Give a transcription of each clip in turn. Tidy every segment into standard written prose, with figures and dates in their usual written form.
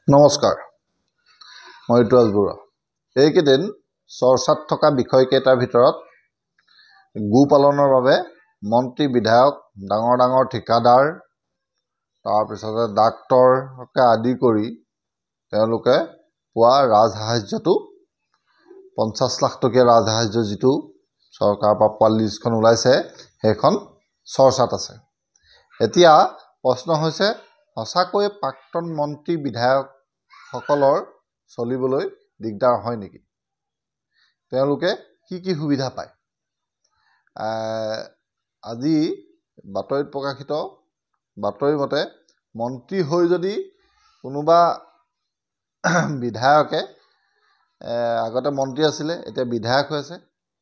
নমস্কাৰ, মই ঋতুৰাজ বৰুৱা। এইকেইদিন চৰ্চাত থকা বিষয়কেইটাৰ ভিতৰত গোপালনৰ বাবে মন্ত্ৰী, বিধায়ক, ডাঙৰ ডাঙৰ ঠিকাদাৰ, তাৰপিছতে ডাক্তৰকে আদি কৰি তেওঁলোকে পোৱা ৰাজসাহায্যটো 50 লাখ টকীয়া ৰাজসাহায্য যিটো চৰকাৰৰ পৰা পোৱা লিষ্টখন ওলাইছে, সেইখন চৰ্চাত আছে। এতিয়া প্ৰশ্ন হৈছে, সঁচাকৈয়ে প্ৰাক্তন মন্ত্ৰী বিধায়কসকলৰ চলিবলৈ দিগদাৰ হয় নেকি? তেওঁলোকে কি কি সুবিধা পায়? আজি বাতৰিত প্ৰকাশিত বাতৰি মতে মন্ত্ৰী হৈ যদি কোনোবা বিধায়কে আগতে মন্ত্ৰী আছিলে, এতিয়া বিধায়ক হৈ আছে,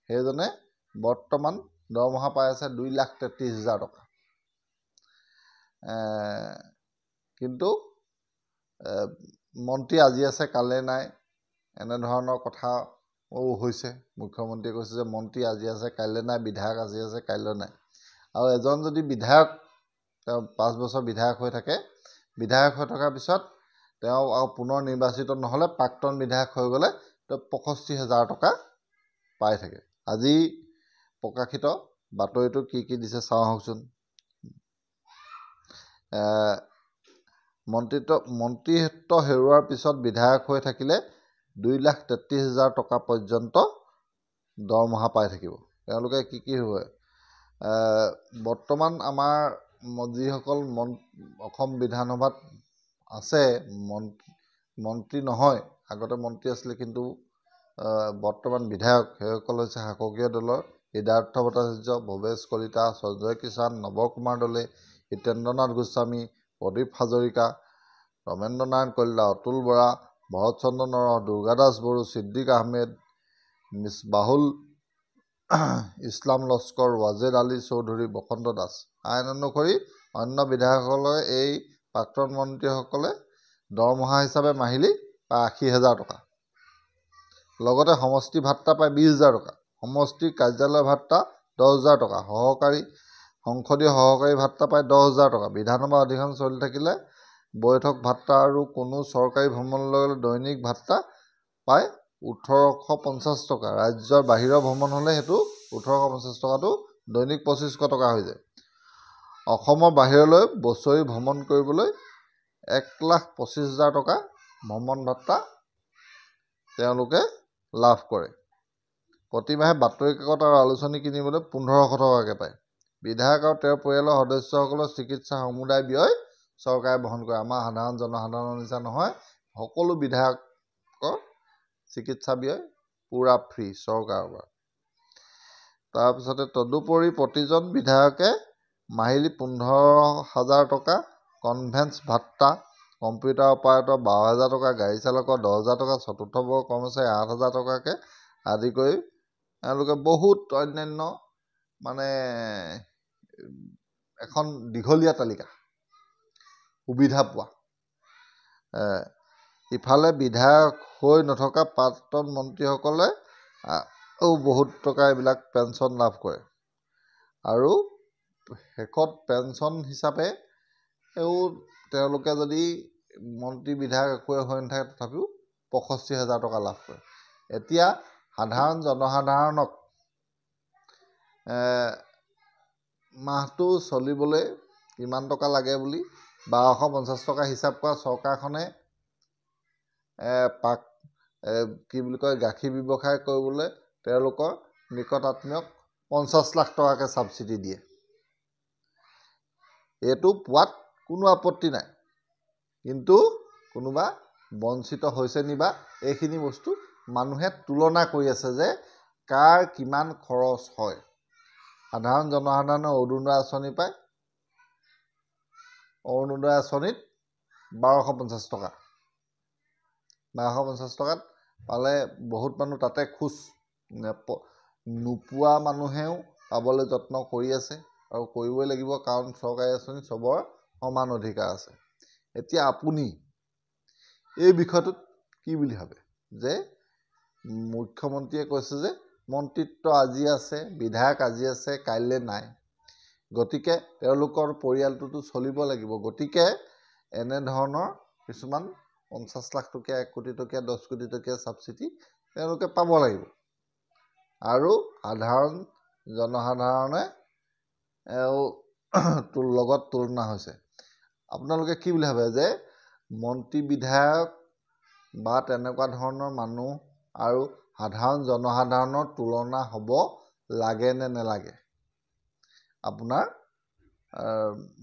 সেইজনে বৰ্তমান দৰমহা পাই আছে 2,33,000 টকা। কিন্তু মন্ত্ৰী আজি আছে কাইলৈ নাই, এনেধৰণৰ কথাও হৈছে। মুখ্যমন্ত্ৰীয়ে কৈছে যে মন্ত্ৰী আজি আছে কাইলৈ নাই, বিধায়ক আজি আছে কাইলৈ নাই। আৰু এজন যদি বিধায়ক, তেওঁ 5 বছৰ বিধায়ক হৈ থাকে, বিধায়ক হৈ থকাৰ পিছত তেওঁ আৰু পুনৰ নিৰ্বাচিত নহ'লে প্ৰাক্তন বিধায়ক হৈ গ'লে তেওঁ 65,000 টকা পাই থাকে। আজি প্ৰকাশিত বাতৰিটো কি কি দিছে চাওঁ আহকচোন। মন্ত্ৰিত্ব হেৰুৱাৰ পিছত বিধায়ক হৈ থাকিলে 2,33,000 টকা পৰ্যন্ত দৰমহা পাই থাকিব। তেওঁলোকে কি কি হয়? বৰ্তমান আমাৰ যিসকল অসম বিধানসভাত আছে, মন্ত্ৰী নহয়, আগতে মন্ত্ৰী আছিলে কিন্তু বৰ্তমান বিধায়ক, সেইসকল হৈছে শাসকীয় দলৰ সিদ্ধাৰ্থ ভট্টাচাৰ্য, ভৱেশ কলিতা, সঞ্জয় কিষাণ, নৱ কুমাৰ দলে, হিতেন্দ্ৰনাথ গোস্বামী, প্ৰদীপ হাজৰিকা, ৰমেন্দ্ৰ নাৰায়ণ কলিতা, অতুল বৰা, ভৰত চন্দ্ৰ নৰহ, দুৰ্গাদাস বড়ো, ছিদ্দিক আহমেদ, মিছবাহুল ইছলাম লস্কৰ, ৱাজেদ আলী চৌধুৰী, বসন্ত দাস। আইন অনুসৰি অন্য বিধায়কসকলে এই প্ৰাক্তন মন্ত্ৰীসকলে দৰমহা হিচাপে মাহিলী প্ৰায় 80,000 টকা, লগতে সমষ্টি ভাত্তা পায় 20,000 টকা, সমষ্টিৰ কাৰ্যালয় ভাত্তা 10,000 টকা, সংসদীয় সহকাৰী ভাত্তা পায় 10,000 টকা, বিধানসভা অধিৱেশন চলি থাকিলে বৈঠক ভাত্তা আৰু কোনো চৰকাৰী ভ্ৰমণলৈ গ'লে দৈনিক ভাত্তা পায় 1,850 টকা। ৰাজ্যৰ বাহিৰৰ ভ্ৰমণ হ'লে সেইটো 1,850 টকাটো দৈনিক 2,500 টকা হৈ যায়। অসমৰ বাহিৰলৈ বছৰি ভ্ৰমণ কৰিবলৈ 1,25,000 টকা ভ্ৰমণ ভাত্তা তেওঁলোকে লাভ কৰে। প্ৰতিমাহে বাতৰি কাকত আৰু আলোচনী কিনিবলৈ 1,500 টকাকৈ পায়। বিধায়ক আৰু তেওঁৰ পৰিয়ালৰ সদস্যসকলৰ চিকিৎসা সমুদায় ব্যয় চৰকাৰে বহন কৰে। আমাৰ সাধাৰণ জনসাধাৰণৰ নিচিনা নহয়, সকলো বিধায়কৰ চিকিৎসা ব্যয় পূৰা ফ্ৰী চৰকাৰৰ পৰা। তাৰপিছতে তদুপৰি প্ৰতিজন বিধায়কে মাহিলী 15,000 টকা কনভেন্স ভাত্তা, কম্পিউটাৰ অপাৰেটৰ 12,000 টকা, গাড়ী চালকৰ 10,000 টকা, চতুৰ্থ বৰ্গৰ কৰ্মচাৰী 8,000 টকাকৈ আদি কৰি তেওঁলোকে বহুত অন্যান্য মানে এখন দীঘলীয়া তালিকা সুবিধা পোৱা। ইফালে বিধায়ক হৈ নথকা প্ৰাক্তন মন্ত্ৰীসকলে বহুত টকা এইবিলাক পেঞ্চন লাভ কৰে। আৰু শেষত পেঞ্চন হিচাপে তেওঁলোকে যদি মন্ত্ৰী বিধায়ক একোৱে হৈ নাথাকে তথাপিও 65,000 টকা লাভ কৰে। এতিয়া সাধাৰণ জনসাধাৰণক মাহটো চলিবলৈ কিমান টকা লাগে বুলি 1,250 টকা হিচাপ কৰা চৰকাৰখনে কি বুলি কয় গাখীৰ ব্যৱসায় কৰিবলৈ তেওঁলোকৰ নিকট আত্মীয়ক 50 লাখ টকাকৈ ছাবচিডি দিয়ে। এইটো পোৱাত কোনো আপত্তি নাই, কিন্তু কোনোবা বঞ্চিত হৈছে নিবা এইখিনি বস্তু মানুহে তুলনা কৰি আছে যে কাৰ কিমান খৰচ হয়। সাধাৰণ জনসাধাৰণে অৰুণোদয় আঁচনি পায়, অৰুণোদয় আঁচনিত 1,250 টকা, 1,250 টকাত পালে বহুত মানুহ তাতে খোজ নোপোৱা মানুহেও পাবলৈ যত্ন কৰি আছে আৰু কৰিবই লাগিব, কাৰণ চৰকাৰী আঁচনি চবৰ সমান অধিকাৰ আছে। এতিয়া আপুনি এই বিষয়টোত কি বুলি ভাবে যে মুখ্যমন্ত্ৰীয়ে কৈছে যে মন্ত্ৰিত্ব আজি আছে, বিধায়ক আজি আছে, কাইলৈ নাই, গতিকে তেওঁলোকৰ পৰিয়ালটোতো চলিব লাগিব, গতিকে এনেধৰণৰ কিছুমান 50 লাখ টকীয়া, 1 কোটি টকীয়া, 10 কোটি টকীয়া ছাবচিডি তেওঁলোকে পাব লাগিব। আৰু সাধাৰণ জনসাধাৰণে লগত তুলনা হৈছে। আপোনালোকে কি বুলি ভাবে যে মন্ত্ৰী, বিধায়ক বা তেনেকুৱা ধৰণৰ মানুহ আৰু সাধাৰণ জনসাধাৰণৰ তুলনা হ'ব লাগে নে নেলাগে? আপোনাৰ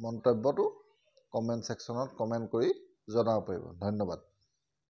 মন্তব্যটো কমেণ্ট ছেকশ্যনত কমেণ্ট কৰি জনাব পাৰিব। ধন্যবাদ।